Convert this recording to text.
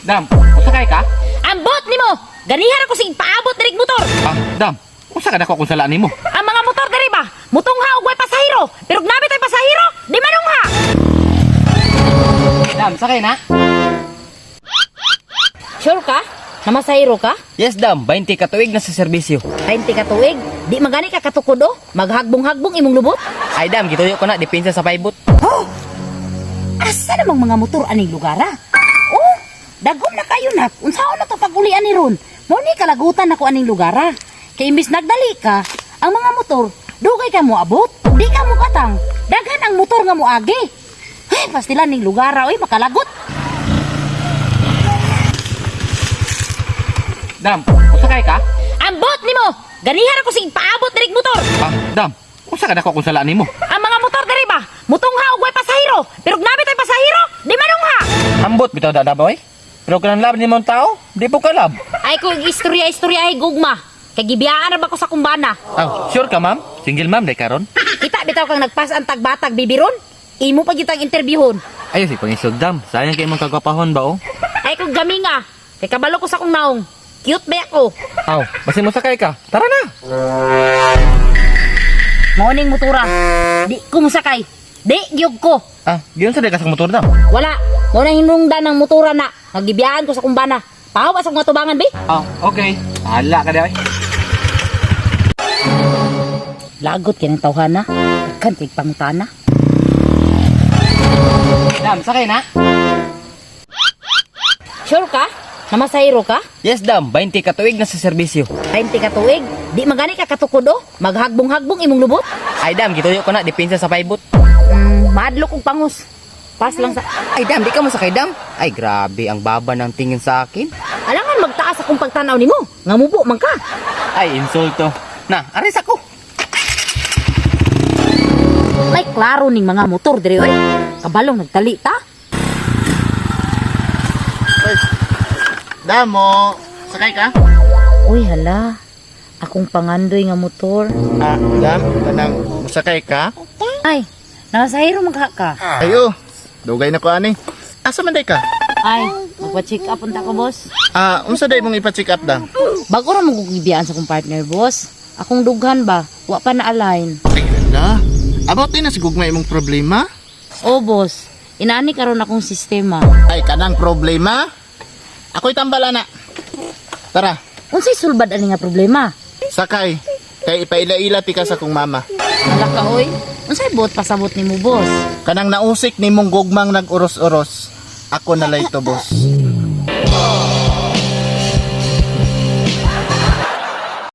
Dam, usakay ka? Ambot nimo! Ganihan ako sig paabot diri motor. Ah, Dam, usa ka dako kung sala nimo. Ang mga motor diri ba? Mutungha og way pasahero, pero gnabi tay pasahero, di manungha. Dam, sakay na? Sure ka? Namasahero ka? Yes, Dam, 20 ka tuig na sa serbisyo. 20 ka tuig, di magani ka katukod oh. Maghagbong-hagbong imong lubot. Ay, Dam, gituyo ko na depensa sa paibot. Oh! Asa namang mga motor aning lugar ah? Oh, dagom na kayo nak. Unsaon na to pagulian ni ron? Mo ni kalagutan nako aning lugar ah. Kay imbis nagdali ka, ang mga motor dugay ka moabot. Di ka mo katang. Daghan ang motor nga moagi. Ay, pastilan ning lugar ah, oy, makalagot. Dam, usakay ka? Ambot nimo. Ganihan ako sig paabot diri motor. Ah, Dam, usa ka dako kung sala nimo. Ang mga motor diri ba? Mutungha og way pasahero, pero gnabi tay pasahero, di manungha. Ambot bitaw da boy. Pero kanang lab nimo ang tao, di po kalab. Ay ko istorya-istorya ay gugma. Kay gibiyaan ra ba ko sa kumbana. Ah, sure ka, ma'am? Single ma'am day karon? Kita bitaw kang nagpas ang tagbatag bibiron. Imo pa gyud ang interviewon. Ayo si pangisog, Dam. Sayang kay imong kagwapahon ba oh? Ay kung gami nga. Kay kabalo ko sa kong naong. Cute ba ako? Aw, basin mo sakay ka. Tara na. Mao ning motora. Di ko mosakay. Di gyud ko. Ah, giyon sa day ka sa motor, Dam. Wala. Mao nang hinungdan ng motora na. Nagibiyaan ko sa kumbana. Pahawa sa kong atubangan, be. Ah, okay. Hala ka day. Lagot kay ng tawhana. Daghan kay pangutana. Dam, sakay na? Sure ka? Namasahero ka? Yes, Dam, 20 ka tuig na sa serbisyo. 20 ka tuig. Di magani ka katukod oh. Maghagbong-hagbong imong lubot. Ay, Dam, gituyo ko na depensa sa paibot. Maadlok kong pangus. Pas lang sa. Ay, Dam, di ka masakay, Dam. Ay, grabe, ang baba ng tingin sa akin. Alangan magtaas akong pagtanaw nimo. Nga mubo man ka. Ay, insulto. Na, aris ako. May klaro ning mga motor diri oy. Kabalong nagtali ta. Damo, sakay ka? Uy hala. Akong pangandoy nga motor. Ah, dam, kanang sakay ka? Ay, nakasahiro man ka. Ayo, dugay na ko ani. Asa man day ka? Ay, magpa-check up unta ko, boss. Ah, unsa day mong ipa-check up dam? Bago ra mo gugibiyaan sa akong partner, boss. Akong dughan ba? Wa pa na align. Ay, hala. About din na si gugma imong problema? Oh, boss. Inaani karon akong sistema. Ay, kanang problema? Ako'y tambala na. Tara, Unsay sulbad ani nga problema? sakay. Kay ipaila-ila ti ka sa kong mama. Hala ka oy. Unsay buot pasabot nimo, boss? Kanang nausik nimong gugmang nag-uros-uros. Ako na lay to, boss.